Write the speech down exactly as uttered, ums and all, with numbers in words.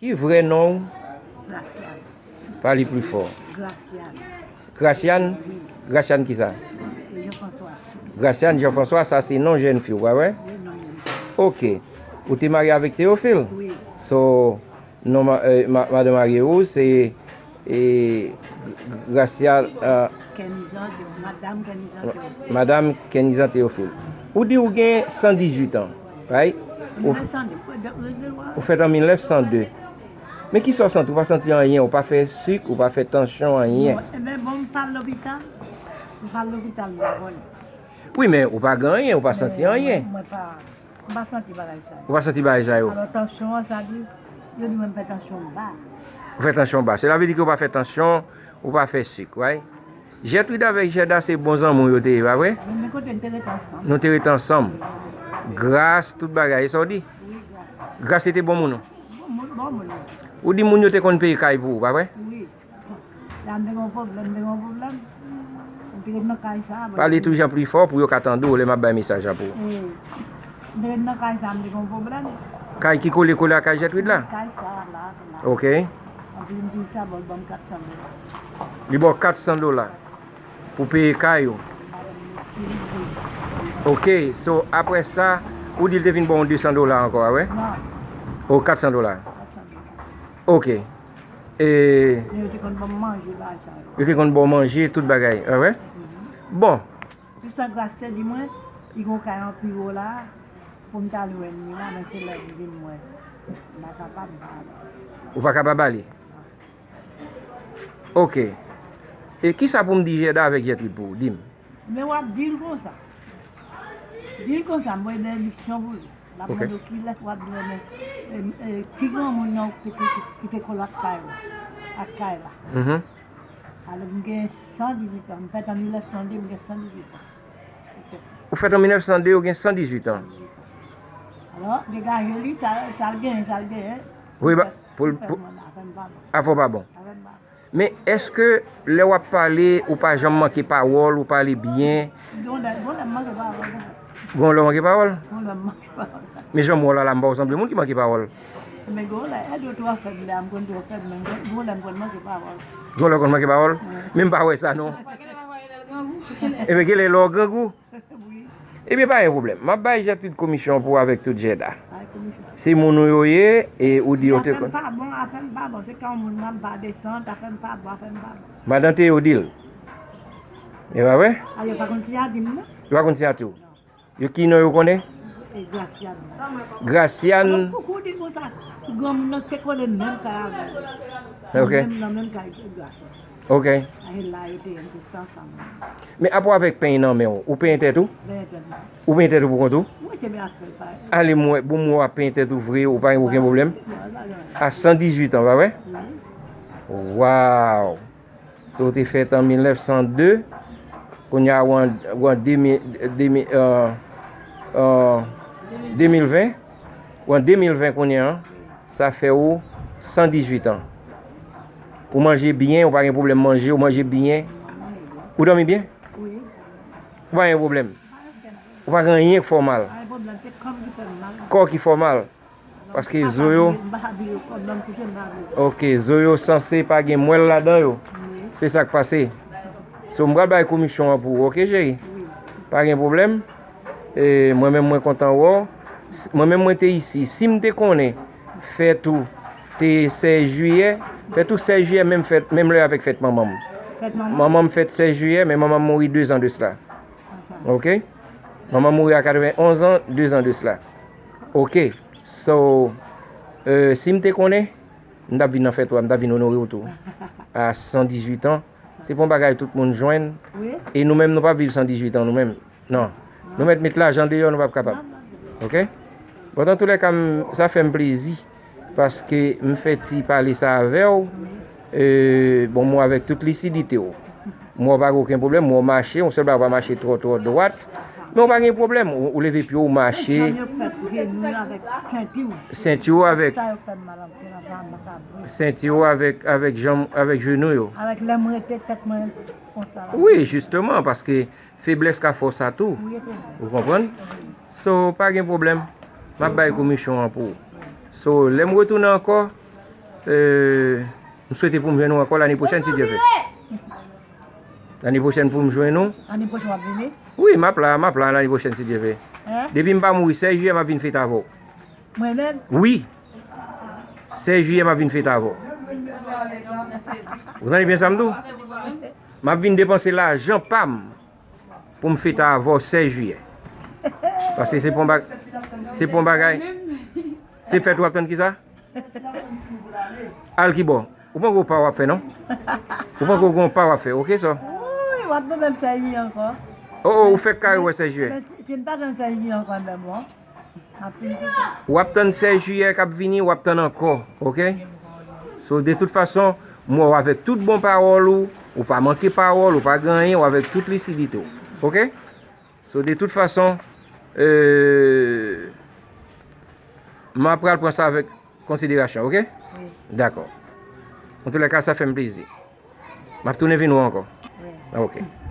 Ki vrè non w? Graciane. Pale pli fò. Graciane. Graciane? Graciane kisa? Jean François. Graciane Jean François, sa se non jèn fi w, pa vre? Wi, non jèn fi. Ok. Ou te marye avèk Théophile? Wi. So, non, ma, eh, ma, madan marye ou, se, eh, Gracia, eh, Kenizan Théo-, Madam Kenizan Théophile. Madam Kenizan Théophile. Ou di ou gen san dizuit an, right? Ou, mil nèf san de, ou fèt an mil nèf san de. Men kisa w santi? Ou pa santi anyen, ou pa fè sik, ou pa fè tansyon, anyen. Non, ebyen, bon, m pa al lopital. M pa al lopital, m pa konnen. Wi, men ou pa gen anyen, ou pa santi anyen. Mwen, mwen pa, m pa santi bagay sa yo. Ou pa santi bagay sa yo? Alò, tansyon an, sa di, yo di mwen m fè tansyon ba. Ou fè tansyon ba. Sela vle di ke ou pa fè tansyon, ou pa fè sik, right? Gertrude avèk Gerda se bon zanmi w yo te ye, pa vre? Wi, men kote n te rete ansanm. Nou te rete ansanm. Gras tout bagay, e sa w di? Wi, gras. Gras se te bon moun ou? Bon moun, bon moun. Ou di moun yo te konn peye kay pou ou, pa vre? Wi. La m te gen yon pwoblèm, m te gen yon pwoblèm. M te ret nan kay sa a. Pale tou jan pli fò pou yo ka tande w lè m ap bay mesaj la pou ou. Wi. M te ret nan kay sa a, m te gen yon pwoblèm. Kay ki kole kole ak kay Gertrude la? Kay sa a la, la. Ok. Anpi m di sa, bon, l ban m kat san dola. Li ba w kat san dola pou peye kay ou. Ok, so apre sa, ou di l te vin ba w de san dola ankò, a vre? Non. O, kat san dola. Kat san dola. Ok. E men yo te konn ban m manje, bagay sa yo. Yo te konn ba w manje, tout bagay, a vre? Mhm. Bon. Tout sa Gras te di mwen, li gen yon kay an pi wo la, pou m t al jwenn li la, men se lè m vin mwen, m pa kapab, m pa ale. Ou pa kapab ale? Ok. E kisa pou m di Gerda avèk Gertrude pou ou? Di m. Men w ap di l konsa. Di l konsa, m voye benediksyon pou li. L ap mande w kilès w ap di, men, e, e, ti granmoun nan ki te, ki, ki te kole ak kay la, ak kay la. Mhm. Alò, m gen san dizuit an. M fèt an mil nèf san de, m gen san dizuit an. Ou fèt an mil nèf san de, ou gen san dizuit an. Alò, degaje li, sa, sa l genyen, sa l genyen. Wi, ba, pou l, pou, afè m pa bon. Afè w pa bon. Afè m pa bon. Men èske lè w ap pale, ou pa janm manke pawòl, ou pale byen? Gon lè, gon lè m manke pawòl. Gon lè w manke pawòl? Gon lè m manke pawòl. Men jan m wè w la, la, m pa w sanble moun ki manke pawòl. Men gon lè, e de twa fèb la, m konn twò fèb, men gon, gon lè m konn manke pawòl. Gon lè w konn manke pawòl? Wi. Men m pa wè sa, non. Ebyen, gen lè lè w grangou. Wi. Ebyen, pa gen pwoblèm. M ap bay Gertrude komisyon pou avèk tout Gerda. Bay komisyon. Se moun ou yo ye, e ou di yo te konn. Afè m pa bon, afè m pa bon. Se kan moun nan m pa desann, afè m pa bon, afè m pa bon. Madan Théo di l. E pa vre? A, yo pa konn si a di m, non. Yo pa konn si a tou. Non. Yo ki non yo konnen? E Graciane. Graciane. Alò, pouki w di konsa? Granmoun nan te kole menm kay avè m. Ok. Menm nan menm kay Graciane. Ok. Aye la, yo te ye tout ansanm. Men apa w avèk peny nan men w, ou penyen tèt ou? Penyen tèt mwen. Ou penyen tèt ou pou kont ou? Mwen kenbe afè pa. Ale m wè, bon, m wè w ap penyen tèt ou vre, ou pa gen okenn pwoblèm? Non, pa gen. A san dizuit an, pa vre? Wi. Waw! So, w te fèt an mil nèf san de, kounye a w an, w an de mil, de mil, euh, euh, de mil ven, w an de mil ven kounye a, sa fè w san dizuit an. Ou manje byen, ou pa gen pwoblèm manje, ou manje byen. Ou dòmi byen? Wi. Ou pa gen pwoblèm. Ou pa gen anyen k fè w mal. Pa gen pwoblèm, se kò m ki fè m mal. Kò ki fè w mal. Paske zo yo. M pa ka vire, m pa ka vire kò m, m kouche, m pa vire. Ok, zo yo sanse pa gen mwèl ladan yo. Wi. Se sa k pase. So, m pral bay komisyon an pou ou, ok, cheri? Wi. Pa gen pwoblèm. E, mwen menm, mwen kontan wè w. S-, mwen menm, mwen te isi. Si m te konnen fèt ou te sèz jiyè, fèt ou sèz jiyè, menm fèt, menm lè avèk fèt manman m. Fèt manman? Manman m fèt sèz jiyè, men manman m mouri dezan de sila. Aha. Ok? Manman m mouri a katrevenn onz an, dezan de sila. Ok. So, euh, si m te konnen, m t ap vin nan fèt ou a, m t ap vin onore w tou. A san dizuit an, se pa yon bagay tout moun jwenn. Wi. E nou menm, nou p ap viv san dizuit an, nou menm. Non. Non. Nou mèt met lajan deyò, nou p ap kapab. Non, non, non. Ok? Bon, antoulèka, m, sa fè m plezi, paske m fè ti pale sa avè w. Wi. E, bon, m wè avèk tout lisidite w. M wè w pa gen okenn pwoblèm, m wè w mache, yon sèl bagay w pa mache twò, twò dwat. Men w pa gen pwoblèm, ou, ou leve pye w, ou mache. Sa yo fè jenou avèk senti w. Senti w avèk. Sa yo fè m mal anpil, anpil, anpil. Senti w avèk, avèk janm, avèk jenou yo. Avèk lè m rete tèt mwen konsa la. Wi, jisteman, paske feblès ka fè w sa tou. Wi, e fè mal. Ou konprann? Wi. So, pa gen pwoblèm. M ap bay komisyon an pou ou. So, lè m retounen ankò, Euh, m swete pou m jwenn ou ankò lane pwochèn, si Dye vle. Lane pwochèn pou m jwenn ou. Ane pwochèn w ap vini? Wi, m ap la, m ap la lane pwochèn, si Dye vle. Depi m pa mouri, sèz jiyè, m ap vin fete avè w. Mwen menm? Wi. Sèz jiyè, m ap vin fete avè w. Ou tande byen sa m di w? M ap vin depanse lajan pa m pou m fete avè w sèz jiyè. Paske se pa yon bag-, se pa yon bagay. Se fèt w ap tann kisa? Al kibò? Ou poko pa w ap fè, non? Ou poko gon pa w ap fè, oke, sè? Wi, w ap tann sèz jiyè ankò. Oh, oh, ou fèk kare wè sèz jiyè. Men si, si m ta tann sèz jiyè ankò menm, non? M ap tann sèz jiyè. W ap tann sèz jiyè k ap vini, w ap tann ankò, oke? So, de tout fason, m wè w avèk tout bon pawòl ou, ou pa manke pawòl, ou pa gen anyen, w avèk tout lisidite w, oke? So, de tout fason, euh, m ap pral pran sa avèk konsiderasyon, oke? Wi. Dakò. Antoulèka, sa fè m plezi. M ap tounen vin wè w ankò. Wi. Oke.